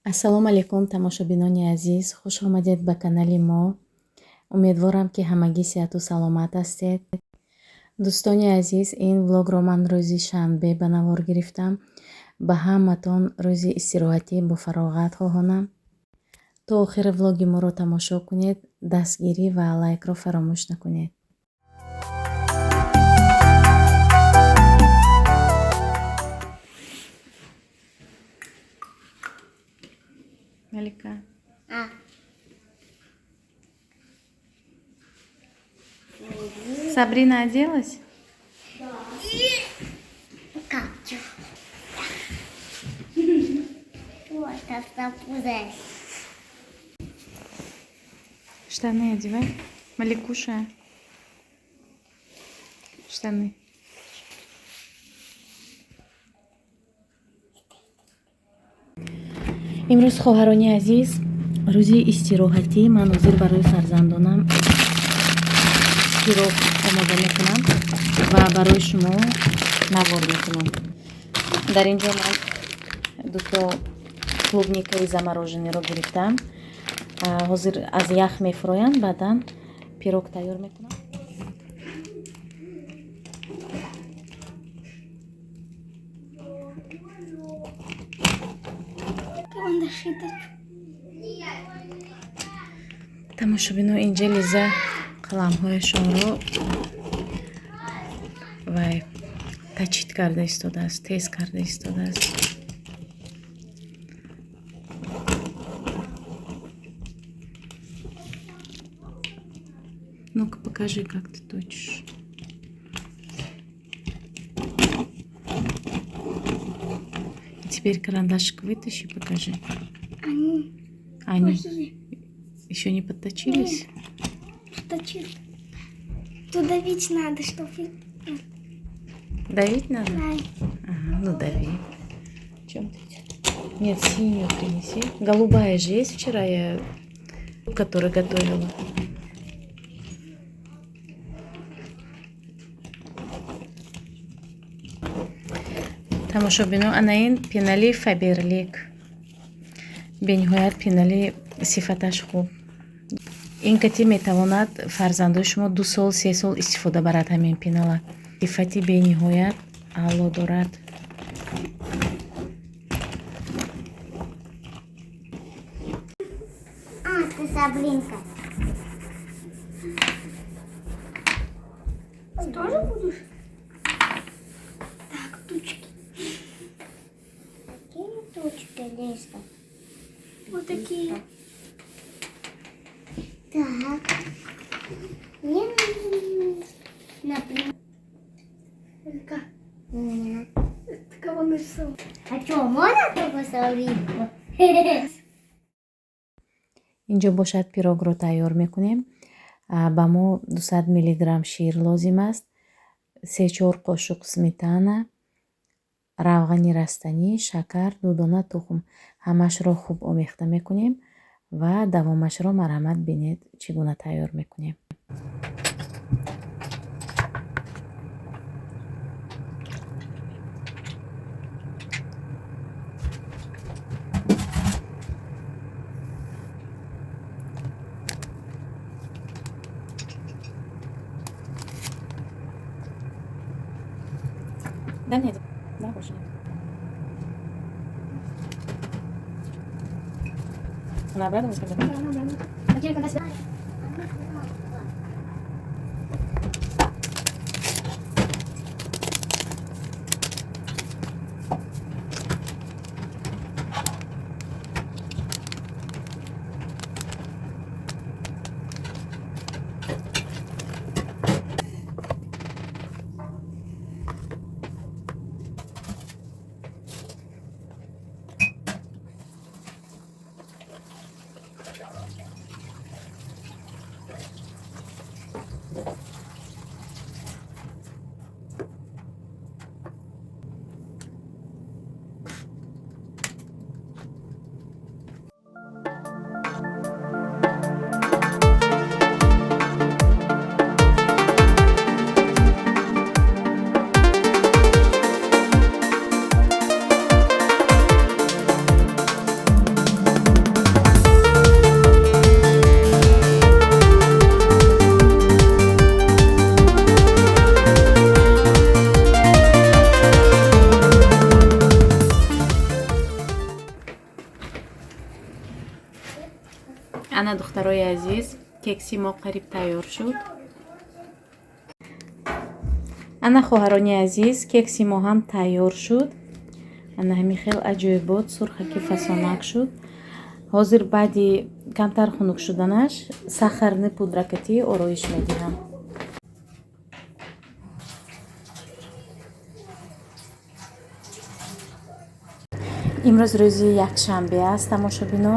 Ассалому алайкум, тамошобинони азиз, хуш омадед ба канали мо. Умедворам, ки ҳамагӣ сиҳату саломат ҳастед. Дӯстони азиз, ин влогро ман рӯзи шанбе ба навор гирифтам. Ба ҳаматон рӯзи истироҳатӣ бо фароғат хоҳонам. То охири влоги моро тамошо кунед, дастгирӣ ва лайкро фаромӯш накунед. Малика. А. Сабрина оделась? Да. Как? Вот, это. Штаны одевай. Маликуша. Штаны. Имрӯз, хоҳарони азиз, рӯзи истироҳатӣ. Ман ҳозир барои фарзандонам пирог омода мекунам ва барои шумо навор мекунам. Дар ин ҷо ман дуто клубникаи замороженныйро гирифтам. Ҳозир аз ях мефуроянд, баъдан пирог тайёр мекунам. Тамошобино, инҷа Лиза қаламҳояшонро вай точить карда истодааст, тез карда истодааст. Ну-ка, покажи, как ты точишь. Теперь карандашик вытащи, покажи. Они Они плохие. Еще не подточились? Нет, подточили. Тут давить надо, чтобы... Давить надо? Да. Ага, ну дави. Чем ты? Нет, синюю принеси. Голубая же есть, вчера я, которую готовила. Тамошобино, ана ин пенали Фаберлик, бениҳоят пенали сифаташ хуб. Ин кати метавонад фарзандои шумо 2 сол, 3 сол истифода барад. Ҳамин пенала сифати бениҳоят аъло дорад. А, ты Сабринка. Ты тоже будешь? Так, тучки. Какие тучки, Лиза? Вот такие. Так. Мне, например. Меня. Ты кого нарисовал? А что, можно только Сабринку? Инҷо бошад, пирогро тайёр мекунем. Ба мо 200 миллиграмм шир лозим аст, се-чор қошуқ сметана, равғани растанӣ, шакар, ду дона тухм. Ҳамашро хуб омехта мекунем ва давомашро марҳамат бинед, чӣ гуна тайёр мекунем. Да нет, да, больше нет. Она обрадовалась, когда... Да, она обрадовалась. А теперь, когда сюда... Ана, духтарои азиз, кекси мо қариб тайёр шуд. Ана, хоҳарони азиз, кекси мо ҳам тайёр шуд. Ана ҳамин хел аҷоибот сурхаки фасонак шуд. Ҳозир баъди камтар хунук шуданаш сахарный пудракатӣ ороиш медиҳам. Имрӯз рӯзи якшанбе аст, тамошобино.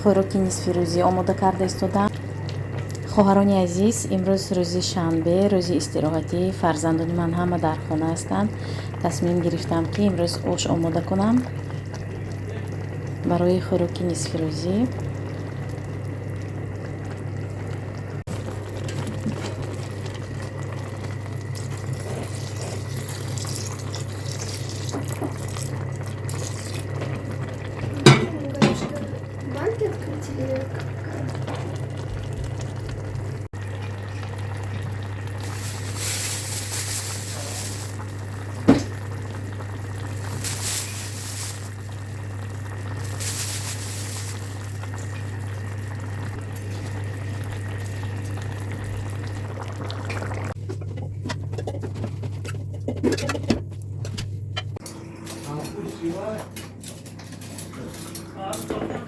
Хӯроки нисфирӯзӣ омода карда истодам. Хоҳарони азиз, имрӯз рӯзи шанбе, рӯзи истироҳатӣ, фарзандони ман ҳама дар хона ҳастанд. Тасмим гирифтам, ки имрӯз ош омода кунам барои хӯроки нисфирӯзӣ. Банки открыть или как?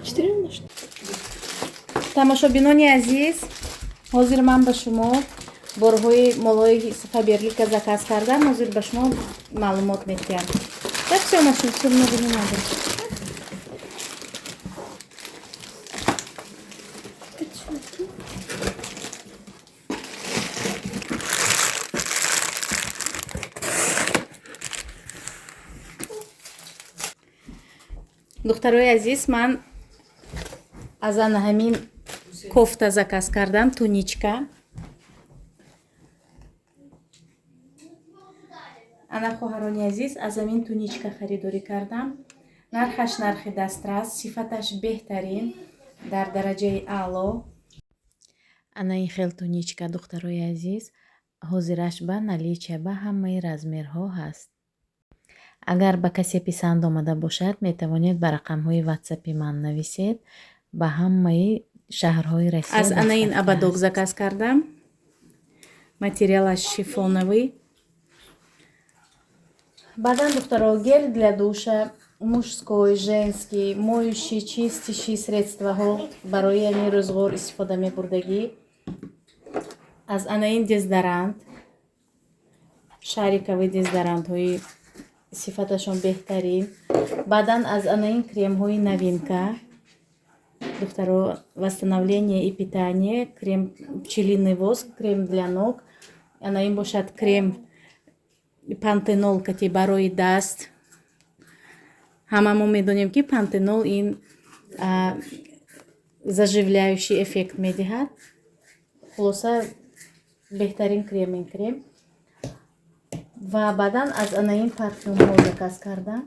Четыре на что? Тамошобинони азиз, ҳозир ман ба шумо борҳои молҳои Фаберлика заказ кардам, ҳозир ба шумо маълумот медиҳам. Так, всё, Маша, всё, много не надо. Это что? Духтарои азиз, ман аз ана ҳамин кофта заказ кардам, туничка. Ана, хоҳарони азиз, аз ҳамин туничка харидорӣ кардам. Нархаш нархи дастрас, сифаташ беҳтарин, дар дараҷаи аъло. Ана ин хел туничка, духтарои азиз, ҳозираш ба наличия ба ҳамаи размерҳо ҳаст. Агар ба касе писанд омада бошад, метавонед ба рақамҳои ватсапи ман нависед, ба ҳамаи шаҳрҳои Россия. Аз ана ин ободок заказ кардам. Материалаш шифоновый. Баъдан, духтаро, гель для душа мужской, женский, моющий, чистящий средствоҳо барои ами рӯзғор истифода мебурдагӣ. Аз ана ин дезодорант, шариковый дезодорантҳои сифаташон беҳтарин. Баъдан аз ана ин кремҳои новинка, духтаро, восстановление и питание, крем пчелиный воск, крем для ног. Ана ин бошад крем пантенол кати барои даст. Ҳама мо медонем, ки пантенол ин заживляющий эффект медиҳад. Хулоса, беҳтарин крем ин крем. Ва баъдан аз ана ин парфюмҳо заказ кардам.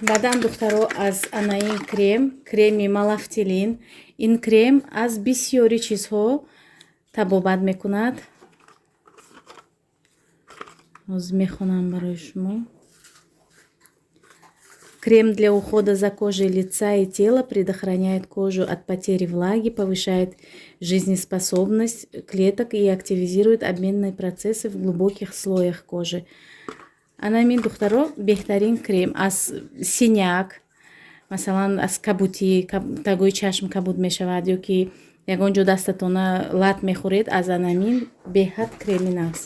Баъдан, духтаро, аз ана ин крем, креми малафтилин. Ин крем аз бисёри чизҳо табобат мекунад. Ҳозир мехонам барои шумо. Крем для ухода за кожей лица и тела, предохраняет кожу от потери влаги, повышает жизнеспособность клеток и активизирует обменные процессы в глубоких слоях кожи. Анамин, духтаро, беҳтарин крем аз синяк, масалан, аз кабутӣ, тагои чашм кабуд мешавад ё ки ягон ҷо дастатона лат мехӯред, аз анамин беҳад креми нағз.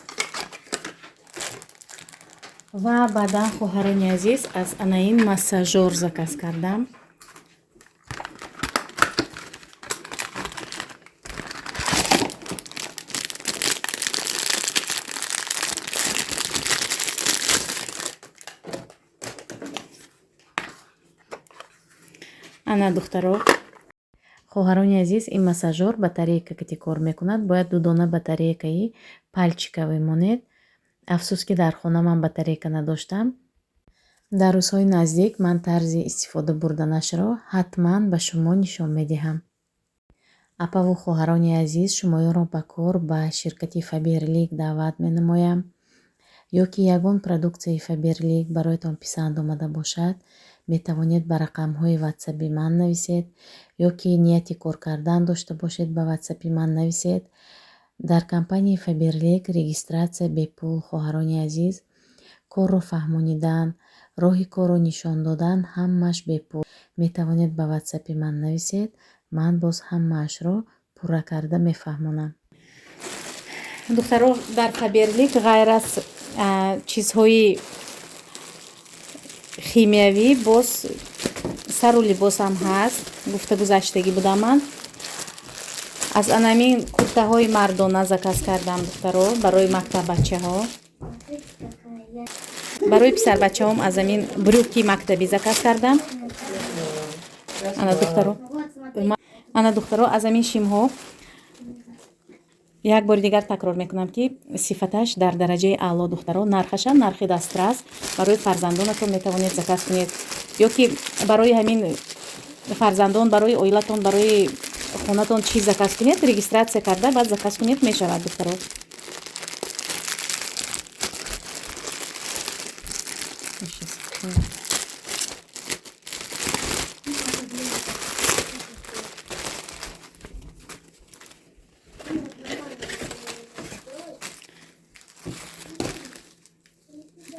Ва баъдан, хоҳарони азиз, аз анаин массажёр заказ кардам. Ана, духтаро, хоҳарони азиз, ин массажёр батарейка кати кор мекунад. Бояд дудона батарейкаи пальчиковый монед. Афсӯс, ки дар хона ман батарейка надоштам. Дар рӯзҳои наздик ман тарзи истифода бурданашро ҳатман ба шумо нишон медиҳам. Апаву хоҳарони азиз, шумоёнро ба кор ба ширкати Фаберлик даъват менамоям. Ё ки ягон продуксияи Фаберлик бароятон писанд омада бошад, Метавонед ба рақамҳои ватсапи ман нависед ё ки нияти кор кардан дошта бошед, ба ватсапи ман нависед. Дар компанияи Фаберлик регистрация бепул, хоҳарони азиз. Корро фаҳмонидан, роҳи корро нишон додан ҳамааш бепул. Метавонед ба ватсапи ман нависед, ман боз ҳамаашро пурра карда мефаҳмонам. Духтаро, дар Фаберлик ғайр аз чизҳои химиявӣ боз сару либосам ҳаст. Гуфта гузаштагӣ будам ман. Аз анамин куртаҳои мардона заказ кардам, духтаро, барои мактаббачаҳо. Барои писарбачаҳом аз амин брюки мактабӣ заказ кардам. Ана духтаро, ана духтаро, аз амин шимҳо як бори дигар такрор мекунам, ки сифаташ дар дараҷаи аъло, духтаро, нархашам нархи дастрас. Барои фарзандонатон метавонед заказ кунед ё ки барои ҳамин фарзандон, барои оилатон, барои хонатон чиз заказ кунед, регистрация карда, баъд заказ кунед, мешавад, духтаро.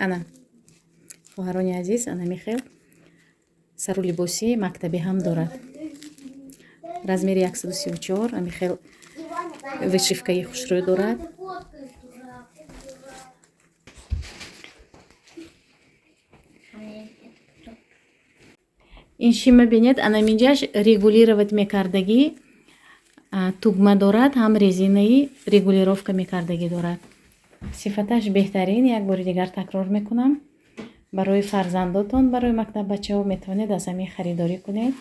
Ана, хоҳарони азиз, ана михел сару либоси мактабӣ ҳам дорад, размери 134, амихел вышивкаи хушрӯй дорад. Ин шима бинед, анаминҷаш регулировать мекардагӣ тугма дорад, ҳам резинаи регулировка мекардагӣ дорад. Сифаташ беҳтарин, як бори дигар такрор мекунам. Барои фарзандотон, барои мактаббачаҳо метавонед аз ҳамин харидорӣ кунед.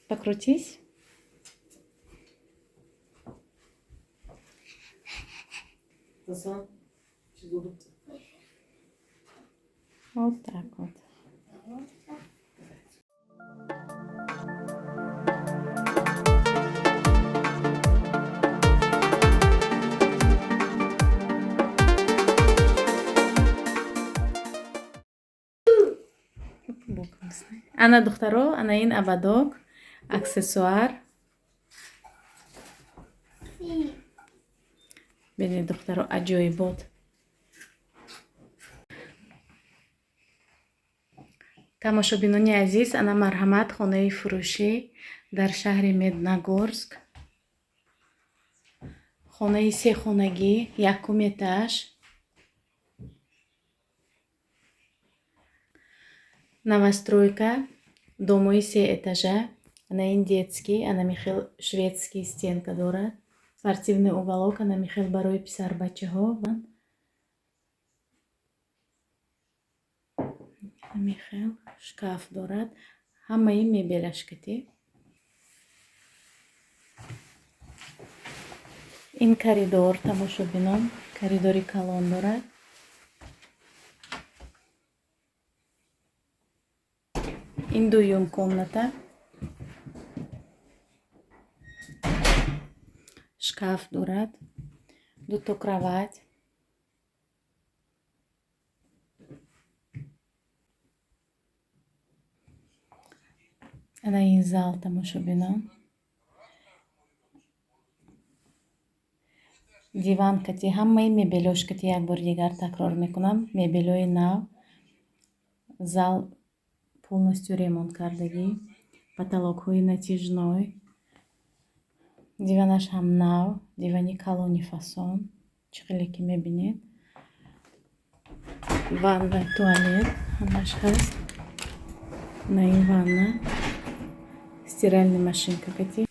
Покрутись. Вот так вот. Ана, духтаро, ана ин ободок, аксессуар. Бинед, духтаро, аҷоибот. Тамошобинони азиз, ана марҳамат, хонаи фурӯшӣ дар шаҳри Медногорск, хонаи сехонагӣ, якум этаж, новостройка, домои се этажа. Ана ин детский, ана михел шведский стенка дорад, спортивный уголок, ана михел барои писарбачаҳо, михел шкаф дорад, ҳамаи мебелаш кати. Ин коридор, тамошобинон, коридори калон дорад. Ин дуюм комната, шкаф дорад, дуто кровать. Ана ин зал, тамошобинон, диван кати, ҳамаи мебелош кати, як бори дигар такрор мекунам, мебелои нав. Зал полностью ремонт кардагӣ, потолокҳои натяжной, диванаш ҳам нав, дивани калони фасон, чӣ хеле ки мебинед. Ванна, туалет ҳамаш ҳаст. На ин ванна, стиральный машинка кати.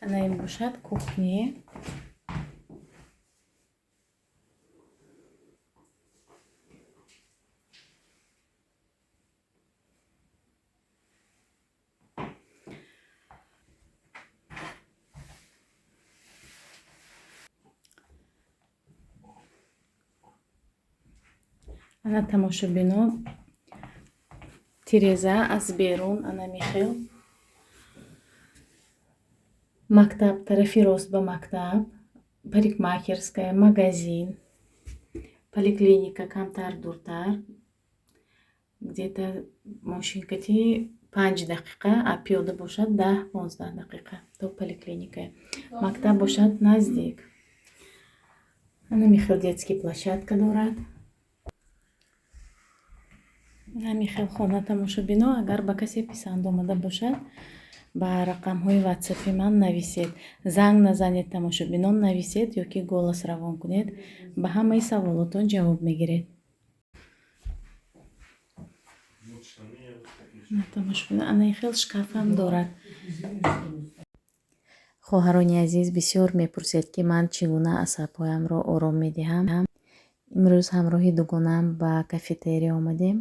Ана ин бошад кухня. Ана, тамошобино, тиреза аз берун ана михел. Мактаб тарафи рост, ба мактаб, парикмахерская, магазин, поликлиника камтар дуртар, где-то мошинкати 5 дақиқа, а пиёда бошад 10-15 дақиқа то поликлиника. Мактаб бошад наздик. Ана михел детский площадка дорад. Ҳамин хел хона, тамошобино. Агар ба касе писанд омада бошад, ба рақамҳои ватсапи ман нависед. Занг назанед, тамошобинон, нависед ё ки голос равон кунед, ба ҳамаи саволотон ҷавоб мегиред. Тамошобино, ана ин хел шкафам дорад. Хоҳарони азиз, бисёр мепурсед, ки ман чӣ гуна асабҳоямро ором медиҳам. Имрӯз ҳамроҳи дугонаам ба кафетерия омадем.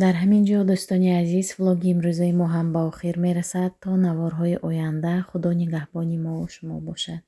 Дар ҳамин ҷо, дӯстони азиз, влоги имрӯзаи мо ҳам ба охир мерасад. То наворҳои оянда Худо нигаҳбони мову шумо бошад.